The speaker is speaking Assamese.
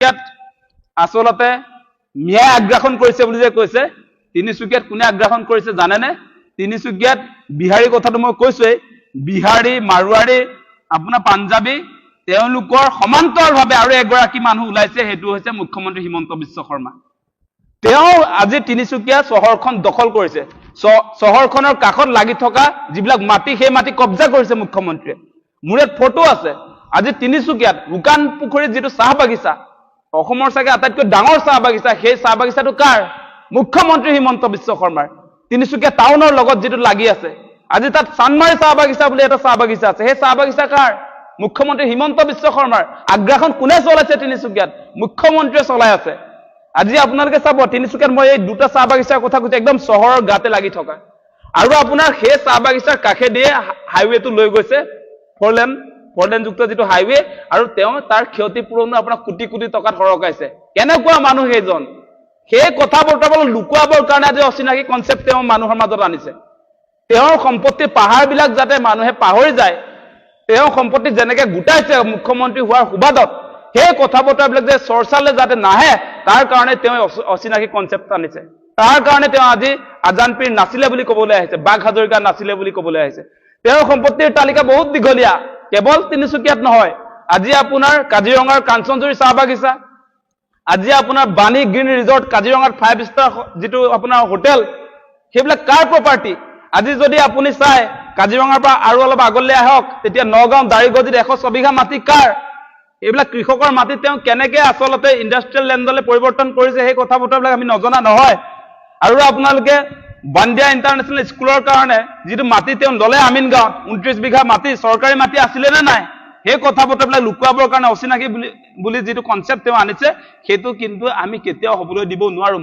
তিনিচুকীয়াত আচলতে মিয়াই আগ্ৰাসন কৰিছে বুলি যে কৈছে, তিনিচুকীয়াত কোনে আগ্ৰাসন কৰিছে জানেনে? তিনিচুকীয়াত বিহাৰী কথাটো মই কৈছোৱেই, বিহাৰী, মাৰোৱাৰী, আপোনাৰ পাঞ্জাবী, তেওঁলোকৰ সমান্তৰালভাৱে আৰু এগৰাকী মানুহ ওলাইছে, সেইটো হৈছে মুখ্যমন্ত্ৰী হিমন্ত বিশ্ব শৰ্মা। তেওঁ আজি তিনিচুকীয়া চহৰখন দখল কৰিছে। চহৰখনৰ কাষত লাগি থকা যিবিলাক মাটি, সেই মাটি কব্জা কৰিছে মুখ্যমন্ত্ৰীয়ে। মোৰ ইয়াত ফটো আছে। আজি তিনিচুকীয়াত শুকান পুখুৰীত যিটো চাহ বাগিচা, অসমৰ চাগে আটাইতকৈ ডাঙৰ চাহ বাগিচা, সেই চাহ বাগিচাটো কাৰ? মুখ্যমন্ত্ৰী হিমন্ত বিশ্ব শৰ্মাৰ। তিনিচুকীয়া টাউনৰ লগত যিটো লাগি আছে, আজি তাত চানমাৰী চাহ বাগিচা বুলি এটা চাহ বাগিচা আছে, সেই চাহ বাগিচা কাৰ? মুখ্যমন্ত্ৰী হিমন্ত বিশ্ব শৰ্মাৰ। আগ্ৰাসন কোনে চলাইছে তিনিচুকীয়াত? মুখ্যমন্ত্ৰীয়ে চলাই আছে। আজি আপোনালোকে চাব, তিনিচুকীয়াত মই এই দুটা চাহ বাগিচাৰ কথা কৈছো, একদম চহৰৰ গাতে লাগি থকা। আৰু আপোনাৰ সেই চাহ বাগিচাৰ কাষেদিয়ে হাইৱেটো লৈ গৈছে, ফ'ৰ লেনযুক্ত যিটো হাইৱে, আৰু তেওঁ তাৰ ক্ষতিপূৰণো আপোনাক কোটি কোটি টকাত সৰকাইছে। কেনেকুৱা মানুহ সেইজন? সেই কথা বতৰাবোৰ লুকুৱাবৰ কাৰণে আজি অচিনাকি কনচেপ্ট তেওঁ মানুহৰ মাজত আনিছে। তেওঁৰ সম্পত্তি পাহাৰবিলাক যাতে মানুহে পাহৰি যায়, তেওঁৰ সম্পত্তি যেনেকে গোটাইছে মুখ্যমন্ত্ৰী হোৱাৰ সুবাদত, সেই কথা বতৰাবিলাক যে চৰ্চালৈ যাতে নাহে, তাৰ কাৰণে তেওঁ অচিনাকি কনচেপ্ট আনিছে। তাৰ কাৰণে তেওঁ আজি আজান পীৰ নাছিলে বুলি ক'বলৈ আহিছে, বাঘ হাজৰিকা নাছিলে বুলি ক'বলৈ আহিছে। তেওঁৰ সম্পত্তিৰ তালিকা বহুত দীঘলীয়া, কেৱল তিনিচুকীয়াত নহয়। আজি আপোনাৰ কাজিৰঙাৰ কাঞ্চনজুৰি চাহ বাগিচা, আজি আপোনাৰ বাণী গ্ৰীণ ৰিজৰ্ট, কাজিৰঙাত 5 ষ্টাৰ যিটো আপোনাৰ হোটেল, সেইবিলাক কাৰ প্ৰপাৰ্টি? আজি যদি আপুনি চাই, কাজিৰঙাৰ পৰা আৰু অলপ আগলৈ আহক, তেতিয়া নগাঁও দাৰিগজিত 106 বিঘা মাটি কাৰ? এইবিলাক কৃষকৰ মাটি তেওঁ কেনেকে আচলতে ইণ্ডাষ্ট্ৰিয়েল লেণ্ডলৈ পৰিৱৰ্তন কৰিছে, সেই কথা বতৰাবিলাক আমি নজনা নহয়। আৰু আপোনালোকে বান্দিয়া ইণ্টাৰনেশ্যনেল স্কুলৰ কাৰণে যিটো মাটি তেওঁ ল'লে আমিন গাঁৱত, 29 বিঘা মাটি, চৰকাৰী মাটি আছিলে নে নাই? সেই কথা বতৰাবিলাক লুকুৱাবৰ কাৰণে অচিনাকি বুলি যিটো কনচেপ্ট তেওঁ আনিছে, সেইটো কিন্তু আমি কেতিয়াও হ'বলৈ দিব নোৱাৰো।